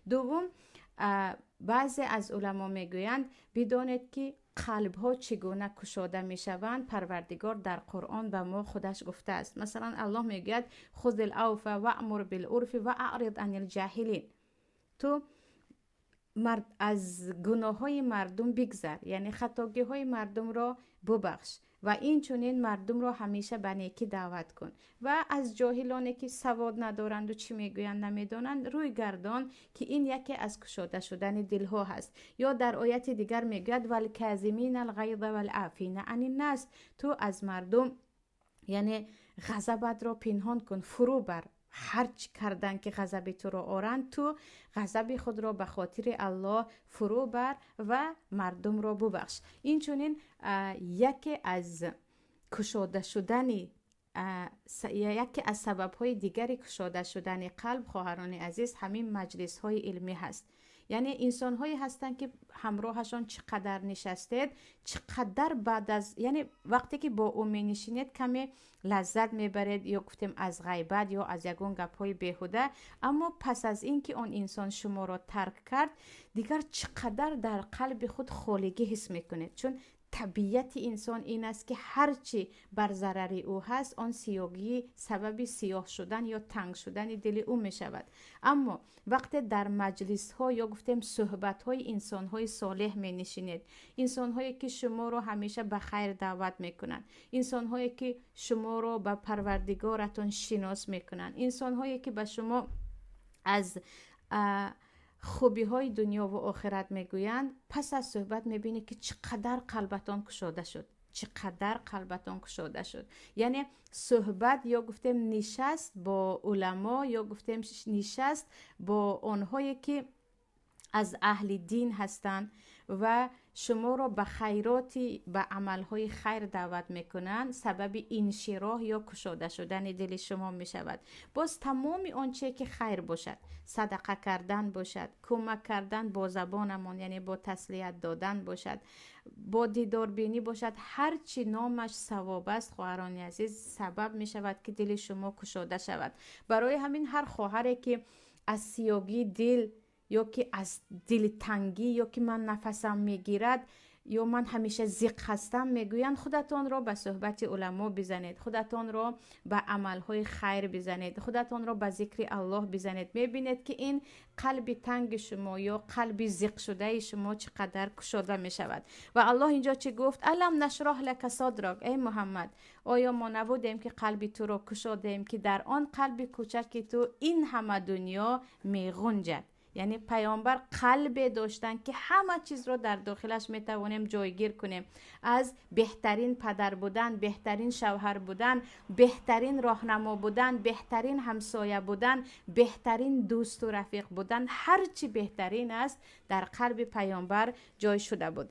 Дуввум, баъзе аз уламо мегӯянд: бидонед, ки қалбҳо чӣ гуна кушода мешаванд. Парвардигор дар Қуръон ба мо худаш гуфтааст. Масалан, Аллоҳ мегӯяд: خذ العفو وأمر بالعرف وأعرض عن الجاهلين. Ту аз гуноҳҳои мардум бигзар, яъне хатогиҳои мардумро бубахш ва инчунин мардумро ҳамеша ба некӣ даъват кун ва аз ҷоҳилоне, ки савод надоранду чӣ мегӯянд намедонанд, рӯй гардон, ки ин яке аз кушода шудани дилҳо ҳаст. Ё дар ояти дигар мегӯяд: والكاظمين الغيظ والعافين عن الناس. Ту аз мардум, яъне, ғазабатро пинҳон кун, фурӯ бар. Ҳар чӣ кардан, ки ғазаби туро оранд, ту ғазаби худро ба хотири Аллоҳ фурӯ бар ва мардумро бубахш. Инчунин яке аз кушода шудани, яке аз сабабҳои дигари кушода шудани қалб, хоҳарони азиз, ҳамин маҷлисҳои илмӣ ҳаст. Яъне инсонҳое ҳастанд, ки ҳамроҳашон чӣ қадар нишастед, чӣ қадар баъд аз, яъне вақте ки бо ӯ менишинед, каме лаззат мебаред, ё гуфтем, аз ғайбат ё аз ягон гапҳои беҳуда, аммо пас аз ин ки он инсон шуморо тарк кард, дигар чӣ қадар дар қалби худ холигӣ ҳис мекунед, чун табиати инсон ин аст, ки ҳар чӣ бар зарари ӯ ҳаст, он сиёгӣ сабаби сиёҳ шудан ё танг шудани дили ӯ мешавад. Аммо вақте дар маҷлисҳо ё гуфтем, суҳбатҳои инсонҳои солеҳ менишинед, инсонҳое, ки шуморо ҳамеша ба хайр даъват мекунанд, инсонҳое, ки шуморо ба Парвардигоратон шинос мекунанд, инсонҳое, ки ба шумо аз хубиҳои дунёву охират мегӯянд, пас аз суҳбат мебинед, ки чӣ қадар қалбатон кушода шуд, чӣ қадар қалбатон кушода шуд. Яъне суҳбат ё гуфтем, нишаст бо уламо ё гуфтем, нишаст бо онҳое, ки аз аҳли дин ҳастанд ва шуморо ба хайроти, ба амалҳои хайр даъват мекунанд, сабаби иншироҳ ё кушода шудани дили шумо мешавад. Боз тамоми он чие, ки хайр бошад, садақа кардан бошад, кӯмак кардан бо забонамон, яъне бо таслият додан бошад, бо дидорбинӣ бошад, ҳар чӣ номаш савоб аст, хоҳарони азиз, сабаб мешавад, ки дили шумо кушода шавад. Барои ҳамин ҳар хоҳаре, ки аз сиёгии дил ё ки аз дилтангӣ, ё ки ман нафасам мегирад, ё ман ҳамеша зиқ ҳастам мегӯянд, худатонро ба суҳбати уламо бизанед, худатонро ба амалҳои хайр бизанед, худатонро ба зикри Аллоҳ бизанед. Мебинед, ки ин қалби танги шумо ё қалби зиқшудаи шумо чӣ қадар кушода мешавад. Ва Аллоҳ инҷо чӣ гуфт? ألم نشرح لك صدرك. Эй Муҳаммад, оё мо набудем, ки қалби туро кушодем, ки дар он қалби кӯчаки ту ин ҳама дунё меғунҷад? Яъне паёмбар қалбе доштанд, ки ҳама чизро дар дохилаш метавонем ҷойгир кунем: аз беҳтарин падар будан, беҳтарин шавҳар будан, беҳтарин роҳнамо будан, беҳтарин ҳамсоя будан, беҳтарин дӯсту рафиқ будан. Ҳар чӣ беҳтарин аст, дар қалби паёмбар ҷой шуда буд.